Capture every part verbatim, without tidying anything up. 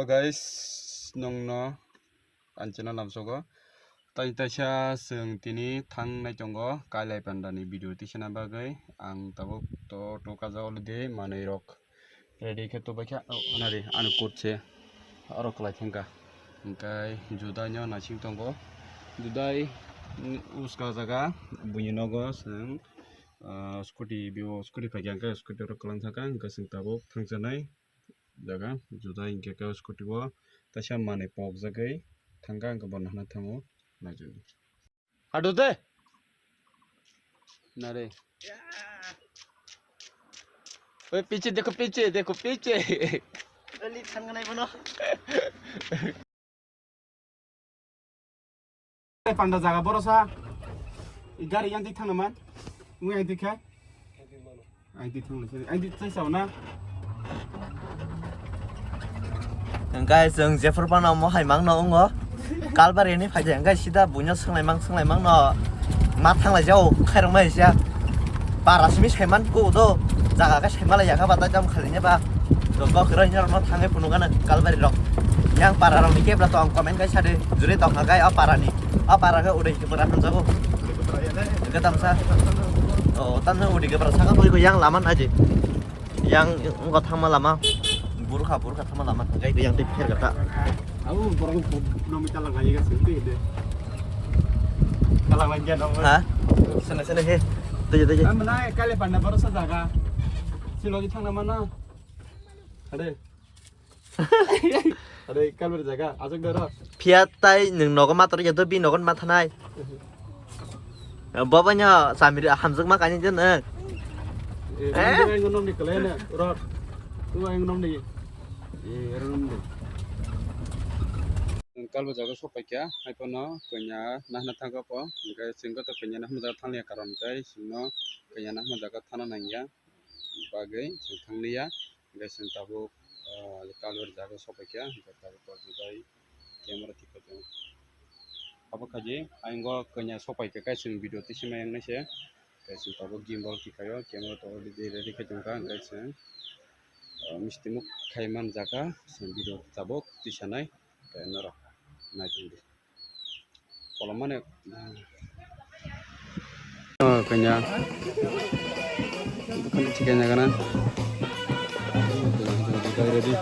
Guys, nongno ang channel lamsogo. Tai taisa chwng tini thangnai tongo Kailai Pandani video tisana bagwi. Ang tabuk to, to kaja already manwi rok ready khe to baikha. Oh, nari, ani coat se aro kwlai thangkha. Hwnkhe Judai no naising tongo. Judai, mm, uska jaga buini nogo chwng, ah, scooty, bibo scooty phaikha, hwnkhe scooty rok kwlang thangkha, hwnkhe chwng tabuk thangsanai jaga Judai hwnkhe khe scooty o taisa manwi pokjagwi thangkha, hwnkhe bono hwnna thango naijagwi. Hadu de. Nare. Oi, piche dekho, piche dekho, piche. Ali thangna nai bono. Panda jaga borosa. I gari yang dik thangna man. Mui yang dik kha. Ai di thang le, ai di thang sao na. Hwnkhe chwng jephru phano omo hai mangno wngo. Kalbari ni phaidi hwnkhe sida buino swnglai mang swnglai mangno ma thanglai jao khairok mai sia. Para simi saiman ko do jaga khe saimalai yakha ba ta jam khali ne ba. Dobba khwrwng norok no thangwi phunukgana Kalbari rok. Yang para rok ni kebra tong comment khai sadi juri tong kha gai o para ni. O para khe udai kebra hamjago. Hwnkhe tamsa. O tamsa udai kebra saka pori ko yang lama naji. Yang wngkha thangma lama. Burkha, burkha thangma lama. Hwnkhe yang tei pher kata. Au borok nomi talang lai ga sing tei de. Talang lai ga dong. Ha? Sana, sana he. Tei, tei. Am na kale panda boro sa jaga. Silo di thangna mana. Ade. Ade, kalbari jaga, ajak daro. Phiya tai nwng nogo ma torya do, bi nogo ma thanai. Bobo nyo samiri hamjak ma kani jen nwng. Eh, eh? Ang nom ni kale na, rot. Tu ang nom ni. Eh, ang nom ni. Kalbari jaga sopai kya, hai pono kanya nahna thangka po, hwnkhe chwng to kanya nahma jaga thangya karon kai, chwngno kanya nahma jaga thana nangya. Bagwi chwng thangliya, hwnkhe chwng tabuk, ah, kalbari jaga sopaikha, hwnkhe tabuk bai camera tikha tongo. Abo khaidi ayang o kanya sopaikha khe chwng video tisima yang naise, hwnkhe chwng tabuk gimbal tikhayo, camera to already ready khai tongkha, hwnkhe chwng, ah, misti muk khai man jaga, chwng video tabuk tisanai, hwnkhe norok nai tongdi. Kolomani. Oh, kanya. Bukan chicken ya kana. Ready.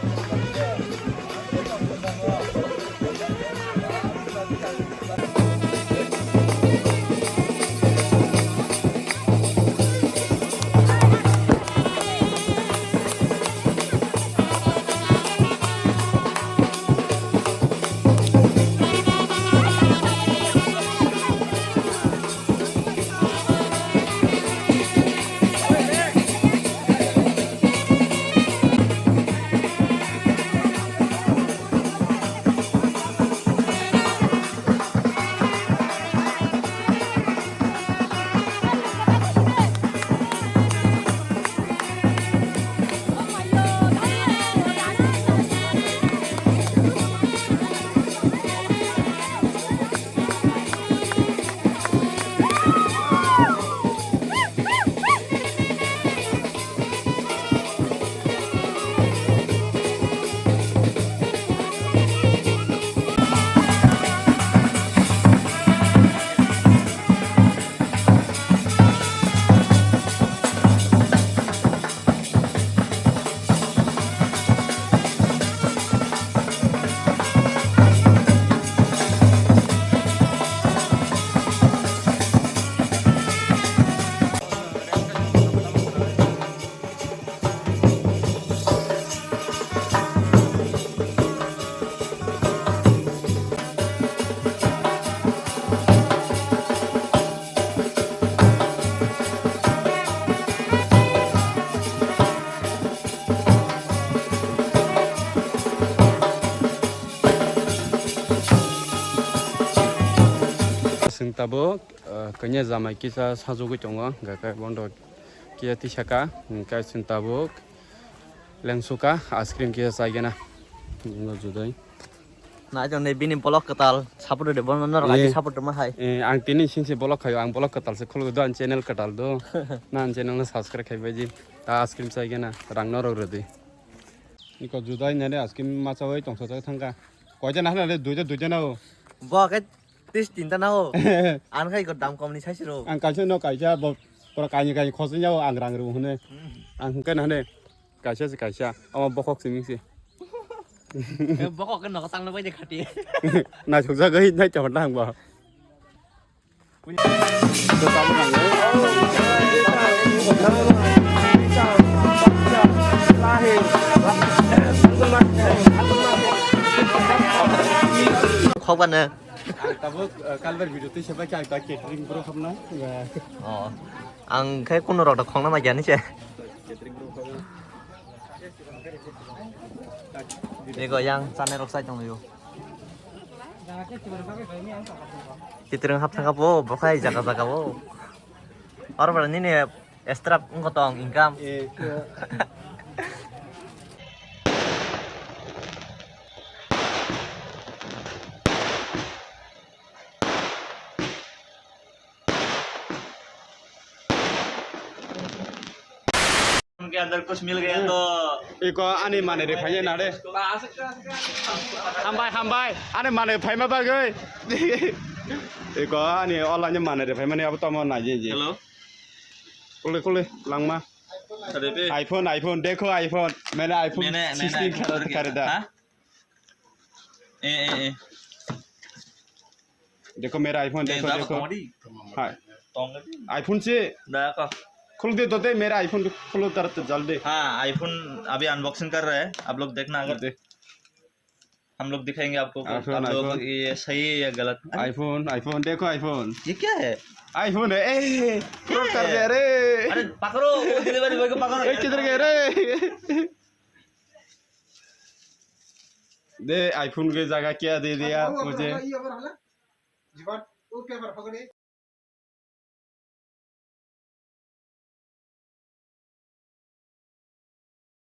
Chwng tabuk, ah, kanya jamai kisa sajagwi tongo, hwnkhe bondo kisa tisaka, hwnkhe chwng tabuk lengsuka, ice cream kisa chaigena. Judai. Nai jone bini vlog kwtal support de bono norok agi support ma hai. Eh, ang tini singsi vlog khayo, ang vlog kwtal se khulgo do, ang channel kwtal do. Na ang channel no subscribe khai baji. Ta ice cream chaigena, rang norok rwdi. Iko judai nani askin macha oi tongsa thangka. Koita na hana le duita duita na o. Bo ke tis tinta na o. An khai ko dam kom ni sai siro. Ang kaisa no kaisa bo pura kaini kaini khosni ya o ang rang ru hune. Hmm. Ang hwnkhe na hane kaisa se kaisa. Ama bokhok simi se. Eh, bokhok ke no tang na bai de khati. Na chukjak oi nai chama nang ba. Khokbano. Ang tabuk, eh, kalbar video twi sebai khe ang ta catering bro hamna. Oh. Ang khai kuno rok da khongna ma jani se. Catering bro hamna. Ego yang channel rok sai tong yo. Kitreng hap thangka bo, bokhai jaga jaga bo. Or bara nini extra wngkha tong income. Eh. उनके अंदर कुछ मिल गया तो iko ani manwi rwi phaina na de. Hambai, hambai. Ani manwi phaima bagwi. Iko ani online manwi rwi phaimani abo tamo naji ji. Hello. Kule, kule, langma. Kade pe? iPhone, iPhone, dekho iPhone. मैंने iPhone मैंने, मैंने sixteen iPhone खरीदा। खरीदा। हाँ? ए, ए, ए। देखो मेरा iPhone, ए, देखो, देखो। हाँ। iPhone से खोल दे तो दे, मेरा iPhone खोलो तरत जल्दी। हाँ, iPhone अभी unboxing कर रहा है, आप लोग देखना अगर। हम लोग दिखाएंगे आपको, आप लोग ये सही है या गलत। अरे iPhone, iPhone, देखो iPhone। ये क्या है? iPhone है। ए, fraud कर दिया रे। अरे पकड़ो, वो delivery boy को पकड़ो। ए, किधर गए रे? दे, iPhone के जगह क्या दे दिया मुझे?